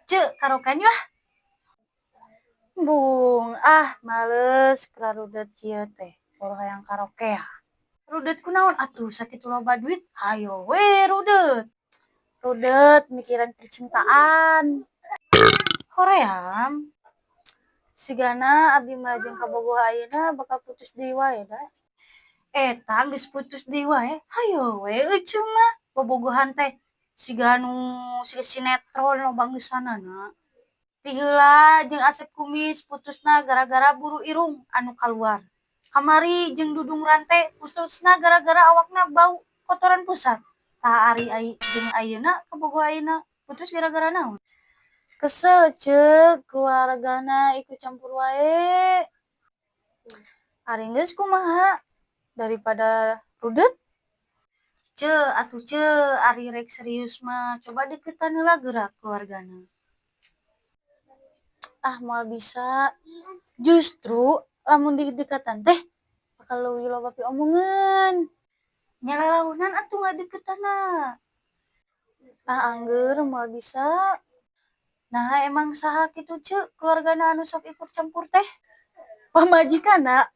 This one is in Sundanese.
Ceu, karaokean yeuh. Bung, ah males rudet kieu teh. Boro hayang karaokean. Rudet kunaon atuh sakitu loba duit, hayo we rudet. Rudet mikiran percintaan. Hoream. Sigana abdi mah jeung kabogoh ayeuna bakal putus deui wae da. Eta geus putus deui wae, hayo we eceu mah bobogohan teh siga nu siga sinetron loba geussanana. Ti heula jeung Asep Kumis putusna gara-gara buru irung anu kaluar. Kamari jeung Dudung Rante putusna gara-gara awakna bau kotoran pusat. Tah ari jeung ayeuna kabogoh ayeuna putus gara-gara naon? Kesel, Ceu, keluargana ikut campur wae. Ari geus kumaha daripada rudet. Ceu, atuh ceu, ari rek serius mah coba deketan heula geura keluargana. Ah, moal bisa. Justru lamun didekatan teh bakal leuwih loba piomongeun. Nya lalaunan atuh ngadeukeutanna. Ah, angger moal bisa. Naha emang saha kitu, Ceu, keluargana anu sok ikut campur teh? Pamajikanna.